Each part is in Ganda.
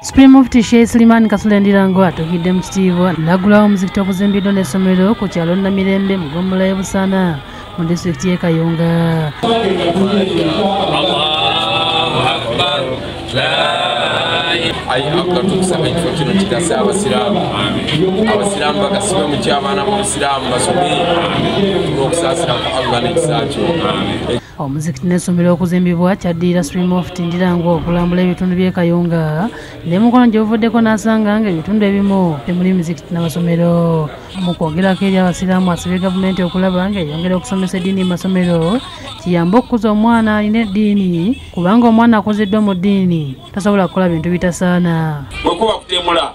Supreme Mufti Sheikh Suleiman Kasule Ndirangwa atuukidde mu kitiibwa n'aggulawo omuzikiti oguzimbiddwa n'essomero ku kyalo Namirembe mu ggombolola y'e Busaana mu disitulikiti y'e Kayunga. Ayi Allah, tukusaba ekifo kino kigase abasiraamu, abasiraamu bagasibwe mu ky'abaana b'obusiraamu basome n'okusaasira ku Allah n'ekisa kyo. Omuzikiti n'essomero okuzimbibwa kyaddirira Supreme Mufti Ndirangwa okulambula ebitundu by'e Kayunga ne mukono gye buvuddeko n'asanga ng'ebitundu ebimu temuli mizikiti n'amasomero. Mu kwogerako eri abasiraamu asabye gavumenti okulaba ng'eyongera okusomesa eddiini mu masomero kiyambe okukuza omwana alina eddiini, kubanga omwana akuziddwa mu ddiini tasobola kukola bintu bitasaana. Bwe kuba kutemula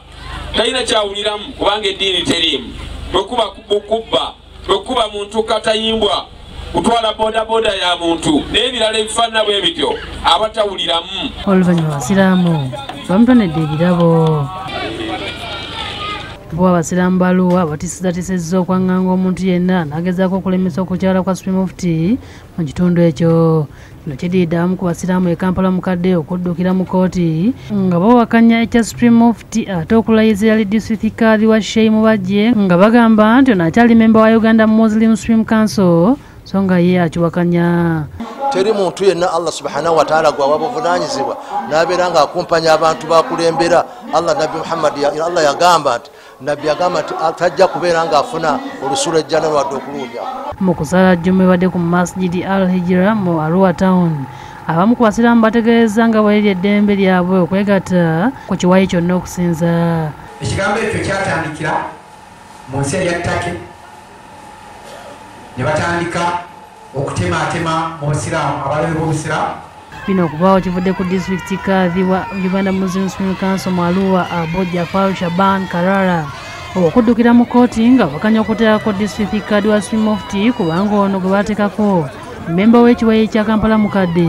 talina kyawuliramu kubanga eddiini teriimu, bwe kuba kubba, bwe kuba muntu katayimbwa, kutwala bodaboda ya muntu n'ebirala ebifaanana bwe bityo abatawuliramu. Oluvannyuma abasiraamu bamutonedde ebirabo. Bo abasiraamu baluwa batisizzatisizza okwaŋŋanga omuntu yenna n'agezaako okulemesa okukyala kwa Supreme Mufti mu kitundu ekyo. Kino kiddiridde abamu ku basiraamu e Kampala mukadde okuddukira mu kkooti nga bawakanya ekya Supreme Mufti ate okulayiza eyali disitulikiti Kadhi wa Sheikh Mubajje nga bagamba nti ono akyali memba wa Uganda Muslim Supreme Council so nga ye akiwakanya. Teri muntu yenna Allah subhanahu wa ta'ala gwawa buvunaanyizibwa n'abeera ng'akumpanya abantu bakulembera. Allah Nabbi Muhammad Allah yagamba nti Nabbi yagamba nti tajja kubeera ng'afuna olusulo ejjana lwadde okululya. Mu kusala Juma ebadde ku Masjid Al Hijra mu Arua Town, abamu ku basiraamu bategeeza nga bwe liri eddembe lyabwe okwegatta ku kiwayi kyonna okusinza. Ekigambo ekyo kyatandikira mu nsi eya Turkey ne batandika okutematema mu busiraamu, abalabe b'obusiraamu. Bino okubaawo kivudde ku disitulikiti Kadhi wa Uganda Muslim Supreme Council mu Arua Abu Jafar Shaban Karara okuddukira mu kkooti nga bakanya okuteekako disitulikiti Kadhi wa Supreme Mufti kubanga ono gwe baateekako mmemba w'ekiwayi kya Kampala mukadde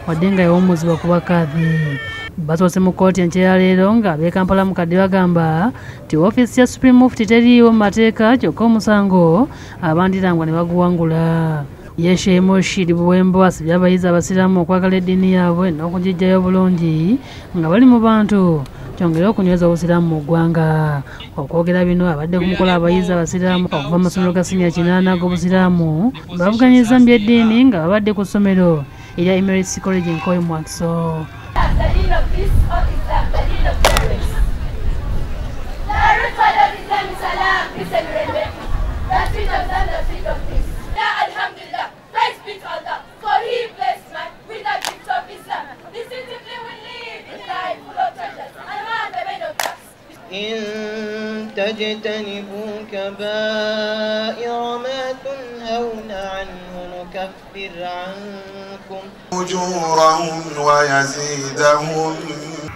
wadde nga yawummuzibwa kuba Kadhi. Basoose mu kkooti enkya ya leero nga ab'e Kampala mukadde bagamba nti woofiisi ya Supreme Mufti teriiwo mu mateeka, kyokka omusango abandirangwa ne baguwangula. Ye Sheikh Mushid Buwembo asabye abayizi abasiraamu okwagala eddiini yaabwe n'okugiggyayo bulungi nga bali mu bantu kyongere okunyweza obusiraamu mu ggwanga. Okwogera bino abadde ku mukolo abayizi abasiraamu okuva mu masomero ga siniya 8 ag'obusiraamu bavuganyiza mu by'eddiini nga babadde ku ssomero erya Emirates College Nkowe mu Wakiso. إن تجتنبوا كبائر ما تنهون عنه نكفر عنكم أجورهم ويزيدهم.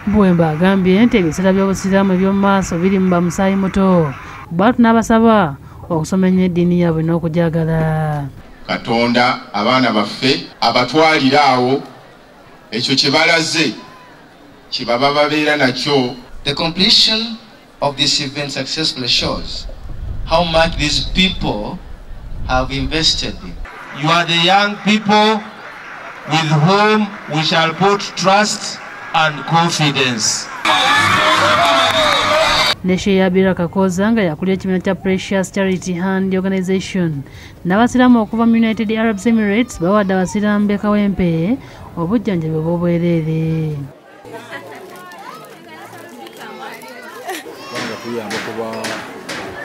Buwemba agambye nti ebiseera by'obusiraamu eby'omu maaso biri mu bamusaayi muto, bw'atyo n'abasaba okusoma ennyo eddiini yaabwe n'okugyagala. Katonda abaana baffe abatwalira awo ekyo kye balaze kye baba babeera nakyo. The completion of this event successfully shows how much these people have invested. You are the young people with whom we shall put trust and confidence. Ne Sheikh Abira Kakoza nga yakulira ekibiina kya Precious Charity Hand Organization n'abasiraamu okuva mu United Arab Emirates bawadde abasiraamu b'e Kawempe obujjanjabi obw'obwereere. Tuyamba kuba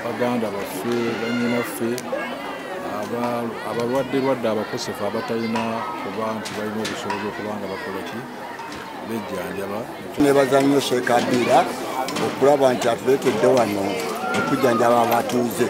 baganda baffe, bannyinaffe, abalwadde lwadde, abakosefu abatalina kuba nti balina obusobozi okuba nga bakola ki bejjanjaba. Nebaza nnyo Sheikh Abira okulaba nti atuleetedde wano okujjanjaba abatuuze.